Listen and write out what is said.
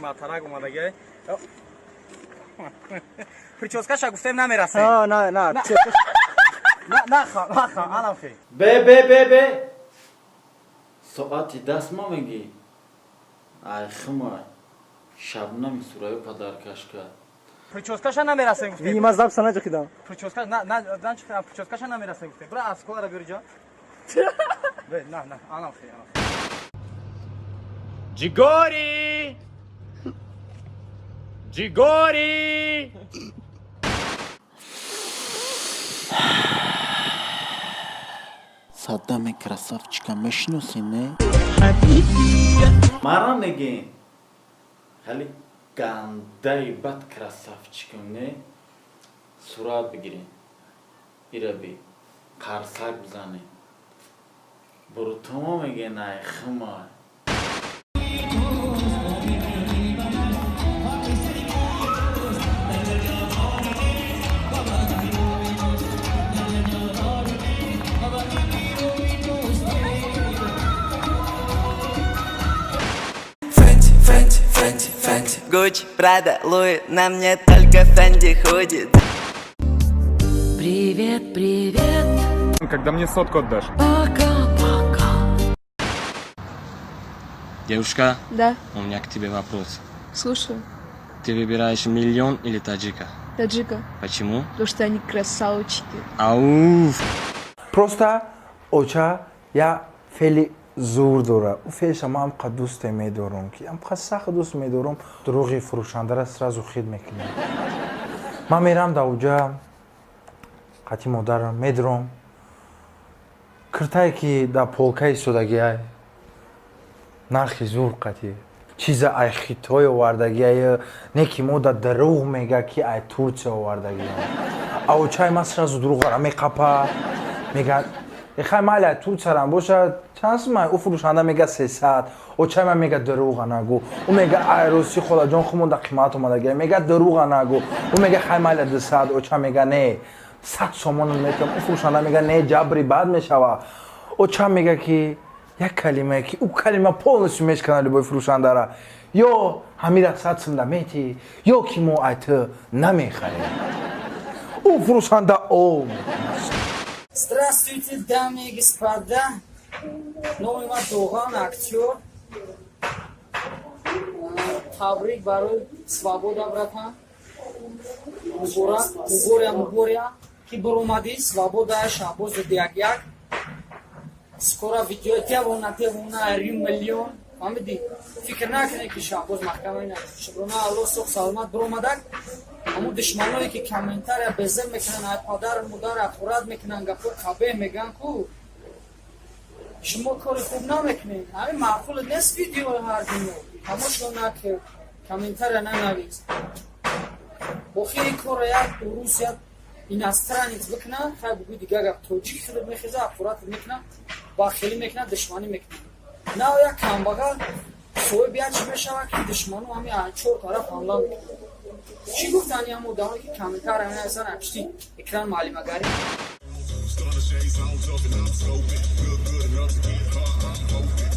Матарак омадаги. Прическаша гуфтем, намерасем. А, на, на. На, наха, наха, анам хе. Бе, бе, бе, бе, соати даст ма мегӣ, ай химай Шабнами Сурайё падаркаш кард. Прическаша намерасем, гуфтем. Ви ма записа наҷақидам. Прическа на, на, на, прическаша намерасем, гуфтем. Бира, асколара биёри ҷо. Бе, на, на, анам хе, анам хе. Ҷигори! Ҷигори! Саддами красавчика мешиноси, не? Мара мегин, хеле гандаи бад красавчикам, не? Сурат бигирем, ира би қарсак бизанем. Бурутомо мегин, ай химай. Фэнти, Фэнти, Фэнти, Фэнти. Гуччи, Прада, Луи, на мне только Фэнди ходит. Привет, привет, Когда мне сотку отдашь? Пока-пока. Девушка, Да, у меня к тебе вопрос. Слушаю. Ты выбираешь миллион или таджика? Таджика, Почему? потому что они красавчики. Ауф! Просто оча я феъли зур дора. Ӯ феълша ман ҳамқа дӯсте медорам, ки ҳамқа сахт дӯст медорам. Дурӯғи фурӯшандара сразу хид мекунем. Ман мерам да уҷа, қати модарам медурам. Киртае ки дар полка истодагиай, нархи зур қати чиза ай Хитой овардагиай, не ки мо да дурӯғ мега, ки ай Турсия овардагиам. А очаи ман сразу дурӯғара меқапа, мега: «Эхай, майли, ай Турсиярам бошад, чанд сумай?» Ӯ фурӯшанда мега: «300». Очаи ман мега: «Дурӯға нагӯ». Ӯ мега: «Ай рости, холаҷон, хумон да қимат омадагиай». Мега: «Дурӯға нагӯ». Ӯ мега: «Хай, майли, 200». Оча мега: «Не, 100 сомон метам». Ӯ фурӯшанда мега: «Не, ҷабри бад мешава». Оча мега, ки як калимае, ки ӯ калима полностью мешкана любой фурӯшандара: «Ё ҳамира 100 сумда метӣ, ё ки мо ай ту намехарем». Ӯ фурӯшанда о Здравствуйте, дамы и господа. Номи ман Доған, актёр. Табрик барои свобода, братан. Муборак, муборя, муборя. Ки баромадӣ, свобода, Шаҳбоз як як. Скоро видео девона, девона, рим миллион. Фаҳмидӣ? Фикр накунед, ки Шаҳбоз маҳкама ина. Шукрона Аллоҳ, соғ саломат баромадак. Ҳамун душманое, ки комментария безир мекунанд, ай падар модар ақурат мекунанд, гапҳои қабеҳ мегӯянд, ку шумо кори хуб намекунед. Ҳамин маъқул нест. Видео ҳар дунё тамошо накард, комментария нанавис. Охири кора як урус, як иностранец бикунад, хай, бугӯи дигар гап. Тоҷик худат мехеза, ақуратат мекунад, бахелӣ мекунад, душманӣ мекунад. На як камбағал соҳиби як чӣ мешавад, ки душману ҳами чор тараф ҳамла мекунад. Чӣ гуфтани ҳам одамое, ки комментария менависанд, пишти экран маълимагарӣ? Starter shades, I'm talking, I'm scoping. Good, good enough to get her, I'm hoping.